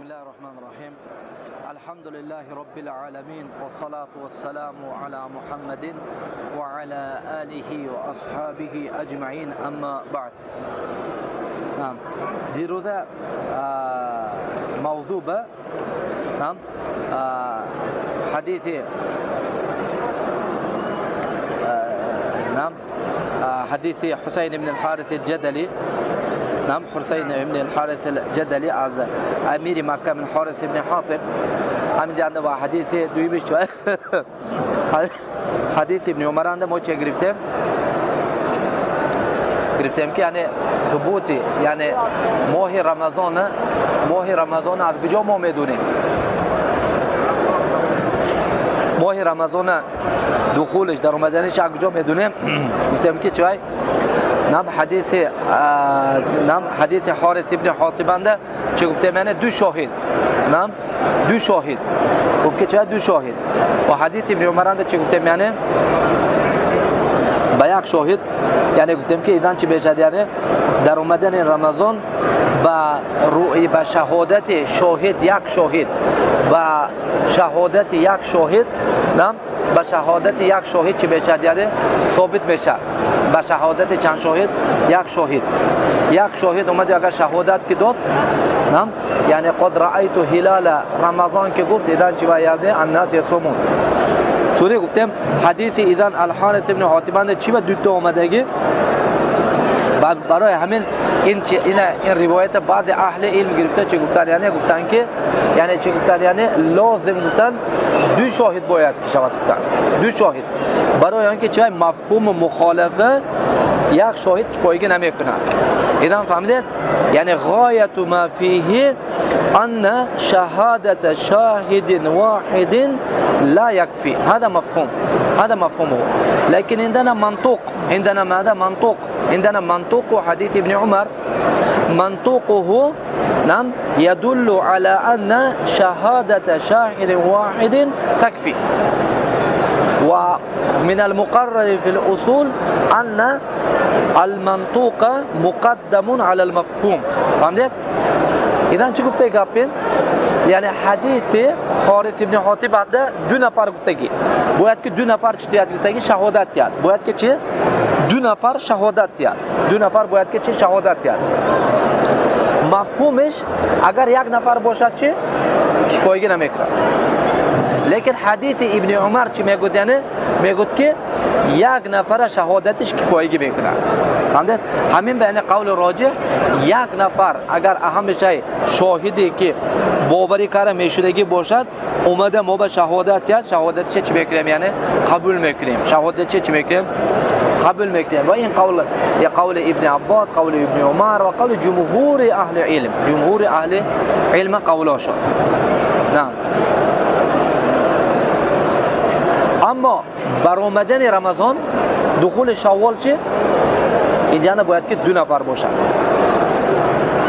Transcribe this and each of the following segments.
بسم الله الرحمن الرحيم. الحمد لله رب العالمين، والصلاة والسلام على محمد وعلى آله وأصحابه أجمعين، أما بعد. نعم، دیروز موضوع به نعم حديث نعم حديث حسين بن الحارث الجدلي. نعم، حسين بن الحارث الجدلي از امیر مکه من حارث بن حاطب. همینجا با حدیث دویمش حدیث ابن عمر انده ما چه گرفتیم؟ گرفتیم که یعنی ثبوت، یعنی ماه رمضان، ماه رمضان از کجا ما میدونیم؟ ماه رمضان دخولش در اومدنش از کجا میدونیم؟ گفتیم که چای نام حدیث، نام حدیث حارث ابن حاطب انده چه گفتیم؟ یعنی دو شاهد، نام دو شاهد، گفت که چه دو شاهد. و حدیث ابن عمر انده چه گفتیم؟ یعنی با یک شاهد، یعنی گفتیم که ایدان چی بشد؟ یعنی در اومدن رمضان با روی با شهادت شاهد، یک شاهد، با شهادت یک شاهد، نام با شهادت یک شاهد چی بشد؟ یعنی ثابت میشه. با شهادت چند شاهد؟ یک شاهد. یک شاهد اومد اگر شهادت که داد، نام یعنی قد رأیت هلال رمضان که گفت، ایدان چی باید؟ الناس یصومون. سوره گفتیم حدیث ایدان الحارث ابن حاطب چی به دو تا اومدگی. برای همین این این روایت بعض اهل علم گرفته چه گفتن؟ یعنی گفتن که یعنی چه گفتن؟ یعنی لازم گفتن دو شاهد باید که شود، گفتن دو شاهد، برای اینکه چه مفهوم مخالفه یک شاهد کفایگی نمیکنه. ایدان فهمیدید؟ یعنی غایت ما فیه ان شهادت شاهد واحد لا يكفي. هذا مفهوم، هذا مفهومه. لكن عندنا منطوق، عندنا ماذا؟ منطوق، عندنا منطوق حديث ابن عمر، منطوقه نعم يدل على أن شهادة شاهد واحد تكفي. ومن المقرر في الأصول أن المنطوق مقدم على المفهوم. فهمت؟ إذا چی گفته گپین؟ یعنی حدیث حارث ابن حاطب دو نفر گفتگی باید که دو نفر چی دیاد گفتگی شهادت دیاد، باید که چی؟ دو نفر شهادت دیاد، دو نفر باید که چی؟ شهادت دیاد. مفهومش اگر یک نفر باشد چی؟ کفایگی نمیکنه. لیکن حدیث ابن عمر چی میگوید؟ یعنی میگوید که یک نفر شهادتش کفایگی میکنه. فهمید؟ همین به یعنی قول راجح یک نفر اگر اهم شی شاهدی که باوری کار میشدگی باشد اومده ما به شهادت یاد، شهادتش چی میکنیم؟ یعنی قبول میکنیم. شهادتش چی میکنیم؟ قبول میکنیم. و این قول قول ابن عباس، قول ابن عمر و قول جمهور اهل علم، جمهور اهل علم قولاشون. نعم. اما برآمدن رمضان دخول شوال چی؟ اینجا باید که دو نفر باشد.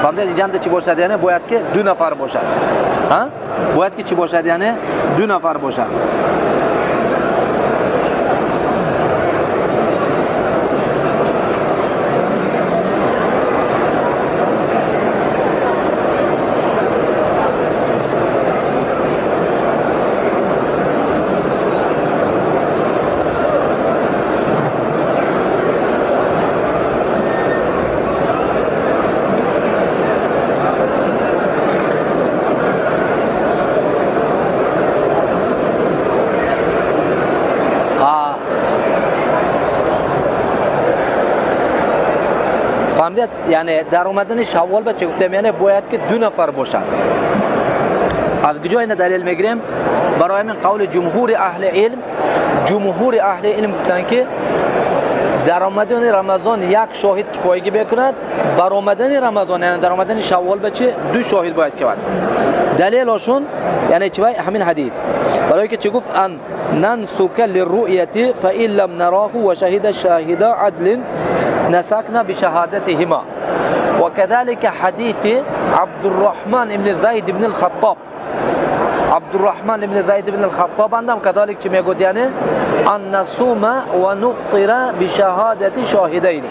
فهمیدید؟ اینجا چی باشد؟ یعنی باید که دو نفر باشد. ها؟ باید که چی باشد؟ یعنی دو نفر باشد. یعنی در اومدن شوال به چه گفتم؟ یعنی باید که دو نفر باشد. از کجا این دلیل میگیریم؟ برای همین قول جمهور اهل علم، جمهور اهل علم گفتن که در آمدن رمضان یک شاهد کفایگی بکند، بر آمدن رمضان یعنی در آمدن شوال به چه دو شاهد باید کند. دلیلشون یعنی چه؟ همین حدیث، برای که چه گفت؟ ان ننسک للرؤیة فإن لم نراه وشهد شاهدا عدل نسكنا بشهادتهما. وكذلك حديث عبد الرحمن بن زيد بن الخطاب، عبد الرحمن بن زيد بن الخطاب عندهم كذلك كما يقول يعني أن نصوم ونفطر بشهادة شاهدين.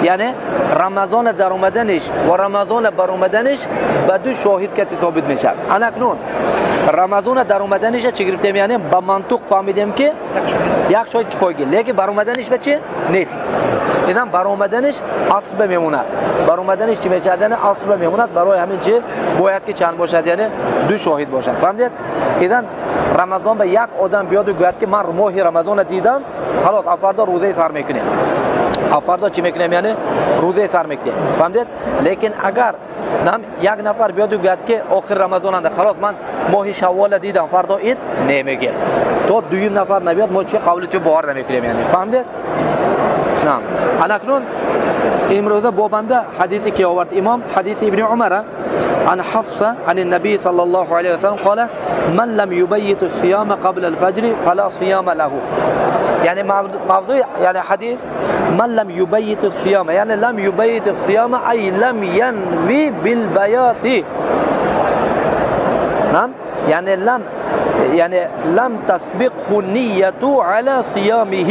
Яъне Рамазон дар омаданиш ва Рамазон бар омаданиш ба ду шоҳид ки собит мешавад. Анакнун Рамазон дар омаданиш чӣ гирифтем? Яъне ба мантуқ фаҳмидем ки як шоҳид кифоягӣ, лекин бар омаданиш ба чӣ нест. Идан бар омаданиш асл ба мемонад. Бар омаданиш чӣ мешавад? Яъне асл ба мемонад. Барои ҳамин чӣ бояд ки чанд бошад? Яъне ду шоҳид бошад. Фаҳмидед? Идан Рамазон ба як одам биёд ва гӯяд ки ман моҳи Рамазонро дидам, халос фардо рӯзаи сар мекунем. Фардо чӣ мекунем? Яъне рӯзаи сар мекунем. Фаҳмидед? Лекин агар як нафар биёд ва гӯяд ки охир Рамазон анда халос ман моҳи Шавволро дидам, фардо ид намегӯем. То дуюм нафар набиёд мо чӣ қавли ту бовар намекунем. Яъне фаҳмидед? Нам. Анакнун имрӯза бо банда ҳадисе ки овард имом, ҳадиси ибни Умара عن حفصة عن النبي صلى الله عليه وسلم قال من لم يبيت الصيام قبل الفجر فلا صيام له. يعني موضوع يعني حديث من لم يبيت الصيام، يعني لم يبيت الصيام أي لم ينوي بالبيات. نعم، يعني لم، يعني لم تسبقه النية على صيامه،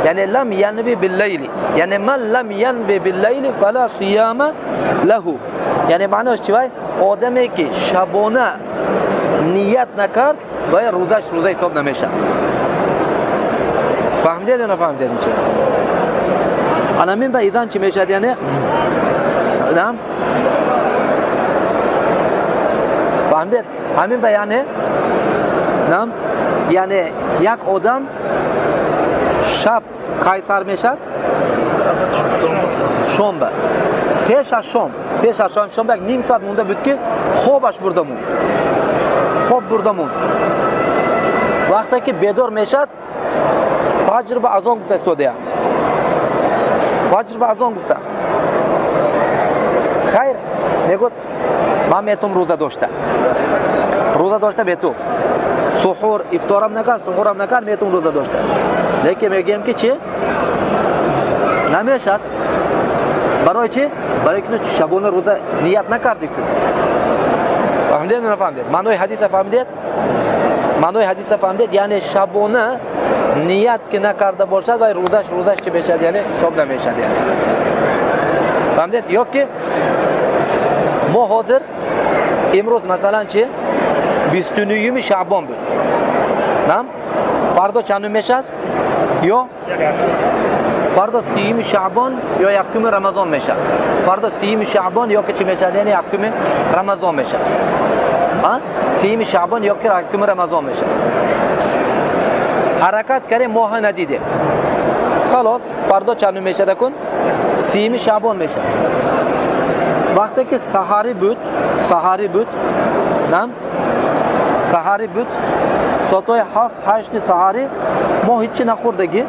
يعني لم ينوي بالليل، يعني من لم ينوي بالليل فلا صيام له. یعنی معناش چی؟ آدمی که شبانه نیت نکرد باید روزش روزه حساب نمیشه. فهمیدید یا نفهمیدید این چه؟ الان به ایزان چی میشد؟ یعنی نعم فهمیدید؟ همین به یعنی نعم یعنی یک آدم شب قیصر میشد شنبه پیش از شام، پیش از شام، شام یک نیم ساعت مونده بود که خوابش برده مون، خواب برده مون. وقتی که بیدار میشد فجر به اذان گفته استاده، فجر به اذان گفته. خیر میگفت من میتونم روزه داشته، روزه داشته به تو سحور افطارم نکن، سحورم نکن، میتونم روزه داشته. لیکن میگیم که چی؟ نمیشد. برای چی؟ برای که شبانه روزه نیت نکردی که. فهمیدید یا نفهمیدید؟ معنای حدیث فهمیدید؟ معنای حدیث فهمیدید؟ یعنی شبانه نیت که نکرده باشد و روزش روزش چی بشد؟ یعنی حساب نمیشد. یعنی فهمیدید؟ یا که ما حاضر امروز مثلا چی؟ 29 شعبان بود. نه؟ فردا چندم میشد؟ یا فردا 30 شعبان یا یکم رمضان میشه. فردا 30 شعبان یا که چی میشه؟ یعنی یکم رمضان میشه. ها؟ 30 شعبان یا که یکم رمضان میشه. حرکت کردیم ماه ندیده. خلاص فردا چند میشه دکن؟ 30 شعبان میشه. وقتی که سحری بود، سحری بود، نه؟ سحری بود، ساعت 7 8 سحری ما هیچی نخوردگی.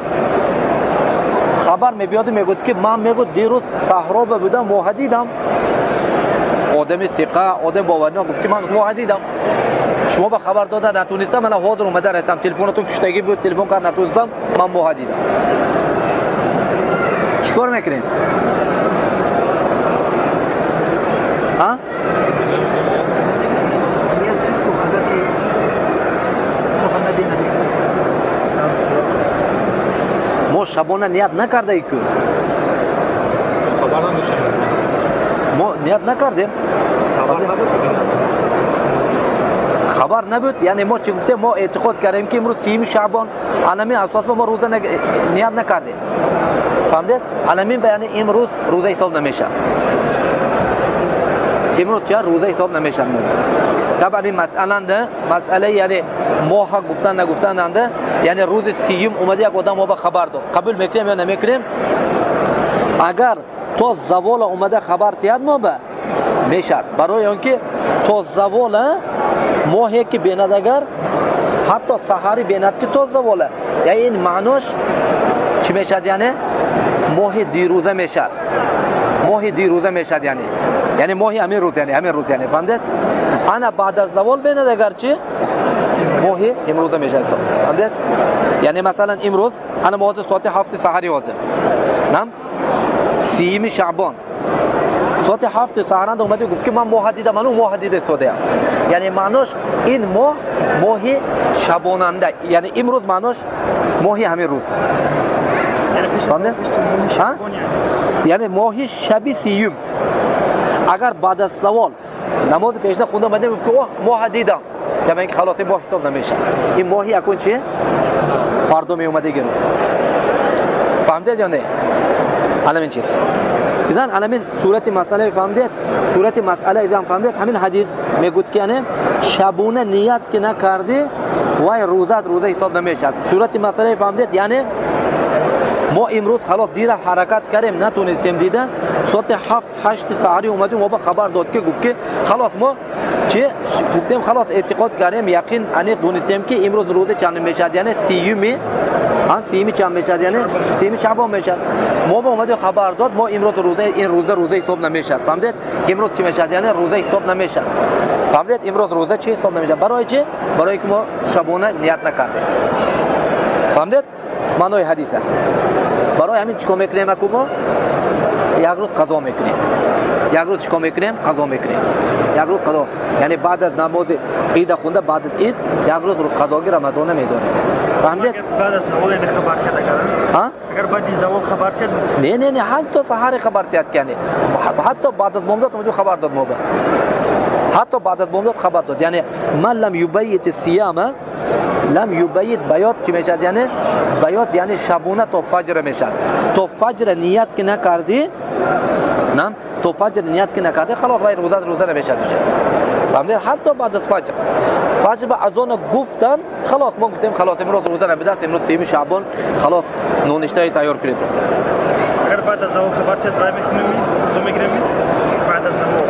خبر میبیاد میگفت که من میگفت دیروز صحرا بودم ماه دیدم. آدم ثقه، آدم باورناک گفت که من ماه دیدم. شما به خبر دادن نتونستم، من حاضر اومده رفتم تلفنتون کشتگی بود، تلفن کرد نتونستم، من ماه دیدم. چیکار میکنین؟ ها؟ ما شبانه نیت نکرده ای که ما نیت نکردیم، خبر نبود. یعنی ما چی گفتیم؟ ما اعتقاد کردیم که امروز 30 شعبان، الان اساس ما روزه نیت نکردیم. فهمیدید؟ الان به یعنی امروز روزه حساب نمیشه. امروز چه روزه حساب نمیشه. طبعا این مسئله ده، مسئله یعنی ماه گفتن نگفتن انده، یعنی روز 30 اومده یک آدم ما به خبر داد، قبول میکنیم یا نمیکنیم؟ اگر تا زوال اومده خبر تیاد ما به میشد، برای آنکه تا زوال ماهی که بیند، اگر حتی سحری بیند که تا زواله، یعنی این معناش چی میشد؟ یعنی ماه دیروزه میشد، ماه دیروزه میشد، یعنی ماهی همین روز، یعنی همین روز، یعنی فهمیدید؟ انا بعد از زوال بیند اگر چی ماهی امروزه میشد. فهمیدید؟ یعنی مثلا امروز انا ماه ساعت 7 سحری حاضر، نه 30 شعبان ساعت 7 سحر اومده گفت که من ماه دیدم، من اون ماه دیده استاده. یعنی معناش این ماه ماهی شباننده، یعنی امروز معناش ماهی همین روز. فهمیدید؟ ها؟ Яъне моҳи шаби сиюм агар баъд аз завол намози пешина хонда омадем, ки оҳ, моҳа дидам, яъне ки халос, ин моҳ ҳисоб намешавад. Ин моҳи якун чи фардо меомадиги рӯз. Фаҳмидед ё не? Ҳаламин чиз изан ҳаламин сурати масъала фаҳмидед, сурати масъала изан фаҳмидед. Ҳамин ҳадис мегӯяд, ки яъне шабона ният ки накардӣ, вай рӯзат рӯза ҳисоб намешавад. Сурати масъала фаҳмидед? Яъне мо имрӯз халос дира ҳаракат кардем, натонистем дида, соати 7-8 саҳарӣ омадем, мо ба хабар дод, ки гуфт, ки халос, мо чи гуфтем, халос, эътиқод кардем, яқин аниқ донистем, ки имрӯз рӯза чанд мешавад, яъне сиюми ҳам сиюми чанд мешавад, яъне сиюми шаъбон мешавад. Мо ба омадем, хабар дод, мо имрӯз рӯза, ин рӯза рӯза ҳисоб намешавад. Фаҳмидед? Имрӯз чӣ мешавад? Яъне рӯза ҳисоб намешавад. Фаҳмидед? Имрӯз рӯза чӣ ҳисоб намешавад. Барои чӣ? Барои ки мо шабона ният накардем. Фаҳмидед маънои ҳадиса? Барои ҳамин чӣ кор мекунем? Аку мо як рӯз қазо мекунем. Як рӯз чӣ кор мекунем? Қазо мекунем. Як рӯз қазо, яъне баъд аз намози ида хунда, баъд аз ид як рӯз қазоги рамазона медорем. Фаҳмидед? Баъд аз завол яъне хабар кард агар? Ҳа? Агар баъди завол хабар кард? Не, не, не, ҳатто саҳаре хабар тиҳад, ки яъне ҳатто баъд аз бомдод омаду хабар дод мо ба, ҳатто баъд аз бомдод хабар дод. Яъне ман лам юбайит сияма лам юбайит, баёт чӣ мешавад? Яъне баёт, яъне шабона то фаҷра мешавад. То фаҷра ният ки накардӣ, нам, то фаҷр ният ки накардӣ, халос, вай рӯза рӯза намешавад уже. Фаҳмидед? Ҳатто баъд аз фаҷр, фаҷр ба азона гуфтан, халос, мо гуфтем, халос, имрӯз рӯза набудааст, имрӯз сеюми шаъбон, халос, ноништаи тайёр кунед. Агар баъд аз завол хабар кард, рай мекунем, қазо мегирем баъд аз завол?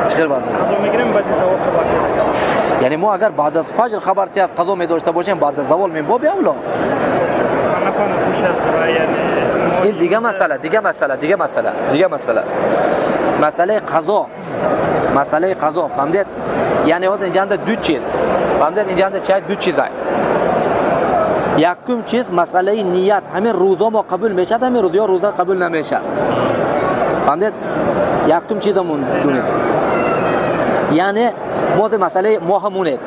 Чӣ хел баъд? Қазо мегирем баъди завол хабар кард. Яъне мо агар баъд аз фаҷр хабар тиҳад, қазо медошта бошем, баъд аз завол мин боби авло. Ман нафаҳмам, пеш аз вай, яъне Ин дига масъала, дига масъала, дига масъала, дига масъала, масъалаи қазо, масъалаи қазо. Фаҳмидед? Яъне ҳозир инҷанда ду чиз, фаҳмидед? Инҷанда чай ду чизай. Якум чиз масъалаи ният. Ҳамин рӯзо мо қабул мешавад, ҳамин рӯз ё рӯза қабул намешавад? Фаҳмидед? Якум чизамон дунед, яъне боз масъалаи моҳа монед.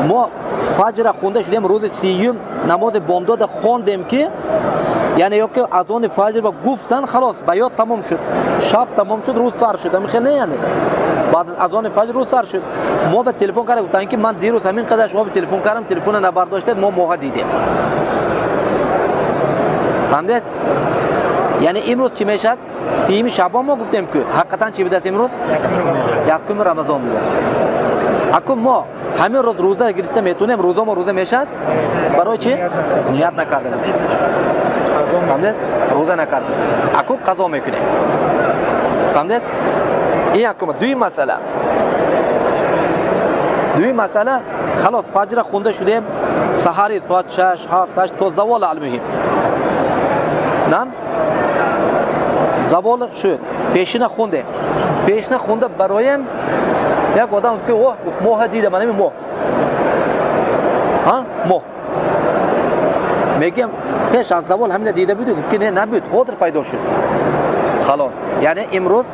Мо фаҷра хонда шудем, рӯзи сиюм намози бомдода хондем, ки яъне ё ки азони фаҷр ба гуфтан, халос, баёт тамом шуд, шаб тамом шуд, рӯз сар шуд. Ҳамин хел не? Яъне баъд аз азони фаҷр рӯз сар шуд. Мо ба телефон карда гуфтанд, ки ман дирӯз ҳамин қадар шумо ба телефон кардам, телефона набардоштед, мо моҳа дидем. Фаҳмидед? Яъне имрӯз чӣ мешавад? Сиюми шаъбон мо гуфтем, ки ҳақиқатан чӣ будааст имрӯз? Якуми рамазон будааст. Акун мо ҳамин рӯз рӯза гирифта метавонем? Рӯза мо рӯза мешавад? Барои чӣ? Ният накарда будем. Фаҳмидед? Рӯза накарда, акун қазо мекунем. Фаҳмидед? Ин якума. Дуюм масъала, дуюм масъала, халос, фаҷра хонда шудем, саҳари соат 6, 7, 8 то завол, алмуҳим, нам, завол шуд, пешина хондем. Пешина хонда бароем, як одам гуфт, ки о, гуфт, моҳа дидам, ҳамин моҳ, ҳа, моҳ. Мегӯям, пеш аз завол ҳамина дида буди? Гуфт, ки не, набуд, ҳозир пайдо шуд. Халос, яъне имрӯз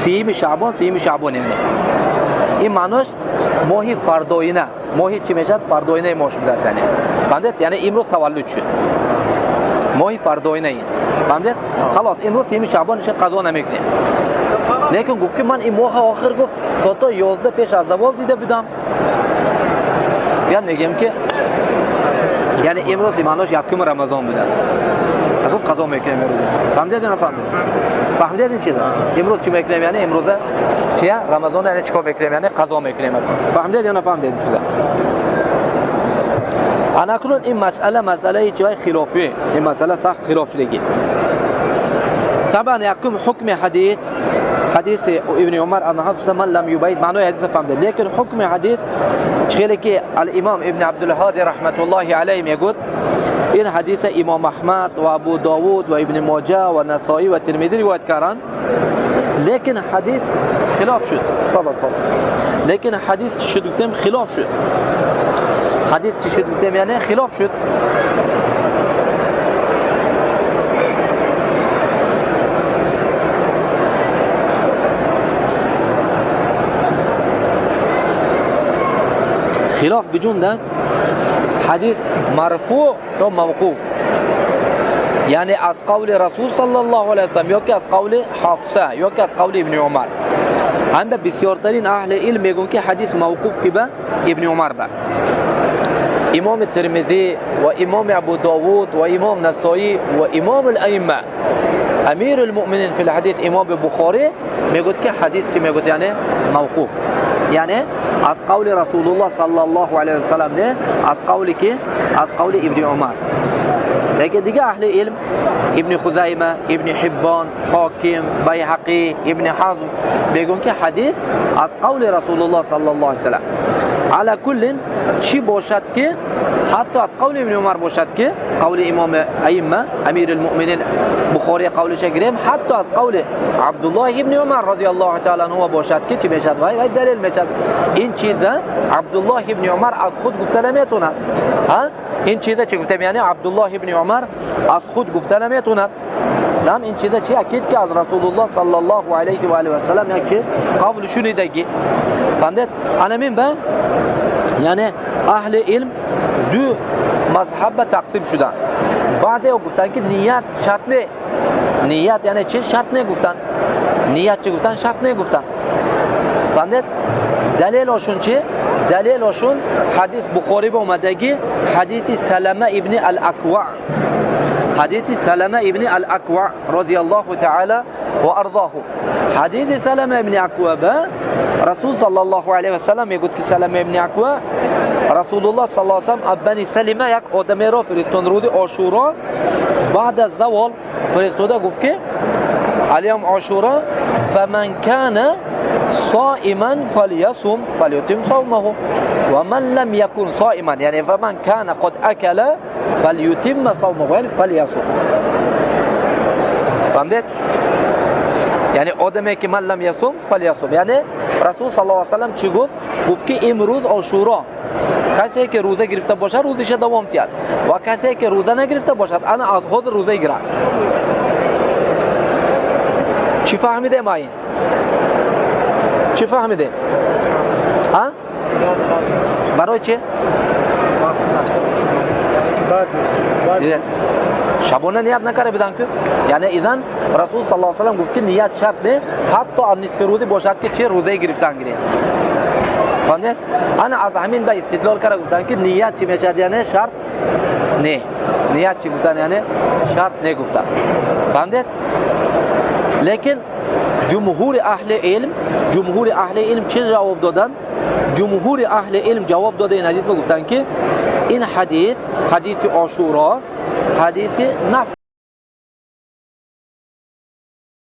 сиюми шаъбон, сиюми шаъбон, яъне ин маънош моҳи фардоина, моҳи чӣ мешавад? Фардоинаи моҳ шудааст. Яъне фаҳмидед? Яъне имрӯз таваллуд шуд, моҳи фардоина ин. Фаҳмидед? Халос, имрӯз сиюми шаъбон, иша қазо намекунем. Лекин гуфт, ки ман ин моҳа охир, гуфт, соато 11 пеш аз завол дида будам. Ян мегӯем, ки яъне имрӯз маънош якуми рамазон будааст, гуфт, қазо мекунем имрӯз. Фаҳмидед ё нафаҳмидед? Фаҳмидед ин чизо? Имрӯз чӣ мекунем? Яъне имрӯза чия? Рамазон, яъне чӣ кор мекунем? Яъне қазо мекунем. Фаҳмидед ё нафаҳмидед ин чиза? Анакнун ин масъала масъалаи чивай хилофӣ, ин масъала сахт хилоф шудагӣ. Табан, якум ҳукми ҳадис, ҳадиси ибни Умар ан Ҳафса, ман лам юбайит, маънои ҳадиса фаҳмидед, лекин ҳукми ҳадис чӣ хеле ки алимом ибни Абдулҳоди раҳматуллоҳи алайҳ мегӯд, ин ҳадиса имом Аҳмад ва Абу Довуд ва Ибни Моҷа ва Насоӣ ва Термидӣ ривоят карданд, лекин ҳадис хилоф шуд. Тфаддал, тфаддал. Лекин ҳадис чӣ шуд, гуфтем, хилоф шуд. Ҳадис чӣ шуд, гуфтем, яъне хилоф шуд. Хилоф гуҷунда ҳадис марфуъ ё мавқуф? Яъне аз қавли Расул саллаллоҳу алайҳи васаллам ё ки аз қавли Ҳафса ё ки аз қавли Ибни Умар. Ҳам бисёртарин аҳли илм мегӯянд, ки ҳадис мавқуф ки ба Ибни Умар ба. Имом Термизӣ ва Имом Абу Довуд ва Имом Насоӣ ва Имом ал-Аимма, Амир ал-Муъминин фил ҳадис Имом Бухорӣ мегӯяд, ки ҳадис чӣ мегӯяд? Яъне мавқуф. Яъне аз қавли Расулуллоҳ саллаллоҳу алайҳи васаллам не, аз қавли ки? Аз қавли Ибни Умар. Лекин дига аҳли илм, Ибни Хузайма, Ибни Ҳиббон, Ҳоким, Байҳақӣ, Ибни Ҳазм мегӯянд, ки ҳадис аз қавли Расулуллоҳ саллаллоҳу алайҳи васаллам. Ала куллин, чӣ бошад, ки ҳатто аз қавли Ибни Умар бошад, ки қавли Имом Аимма, Амир ал-Муъминин Бухорӣ қавлиша гирем, ҳатто аз қавли Абдуллоҳ ибни Умар розияллоҳу таала анҳу бошад, ки чӣ мешавад? Вай далел мешавад. Ин чиза Абдуллоҳ ибни Умар аз худ гуфта наметавонад. Ҳа, ин чиза чӣ гуфтем? Яъне Абдуллоҳ ибни Умар аз худ гуфта наметавонад. Нам ин чиза чи? Акид ки аз Расулуллоҳ саллаллоҳу алайҳи ва алиҳи васаллам як чи қавл шунидаги. Фаҳмидед? Ана мин ба, яъне аҳли илм ду мазҳаб ба тақсим шуданд. Баъзеҳо гуфтанд, ки ният шарт не. Ният яъне чи? Шарт не гуфтанд. Ният чи гуфтанд? Шарт не гуфтанд. Фаҳмидед? Далелошун чи? Далелошун ҳадис Бухорӣ ба омадагӣ, ҳадиси Салама ибни ал-Аква, ҳадиси Салама ибни ал-Аква розияллоҳу таала ва арзоҳу. Ҳадиси Салама ибни Аква ба Расул саллаллоҳу алайҳи васаллам мегӯяд, ки Салама ибни Аква, Расулуллоҳ саллаллоҳу алайҳи васаллам аз Бани Салима як одамеро фиристонд. Рӯзи Ошуро баъд аз завол фиристода гуфт, ки اليوم عاشوراء، فمن كان صائما فليصم فليتم صومه، ومن لم يكن صائما، يعني فمن كان قد أكل فليتم صومه، يعني فليصم. فهمت؟ Яъне одаме ки من لم يصم فليصم. Яъне Расул саллаллоҳу алайҳи васаллам чӣ гуфт? Гуфт, ки имрӯз Ошуро, касе ки рӯза гирифта бошад, рӯзиша давом диҳад ва касе ки рӯза нагирифта бошад, ана аз ҳозир рӯза гирад. Чӣ фаҳмидем? Айн чӣ фаҳмидем? А барои чӣ? Баъд баъд. Шабона ният накарда будан ку. Яъне изан Расул саллаллоҳу алайҳи васаллам гуфт, ки ният шарт не, ҳатто аз нисфи рӯзӣ бошад, ки чи рӯзаи гирифтан гиред. Фаҳмидед? Ана аз ҳамин ба истидлол карда гуфтанд, ки ният чӣ мешавад? Яъне шарт не. Ният чӣ гуфтан? Яъне шарт не гуфтан. Фаҳмидед? Лекин ҷумҳури аҳли илм чӣ ҷавоб доданд? Ҷумҳури аҳли илм ҷавоб дода ин ҳадис ба гуфтанд, ки ин ҳадис, ҳадиси Ошуро, ҳадиси нафл.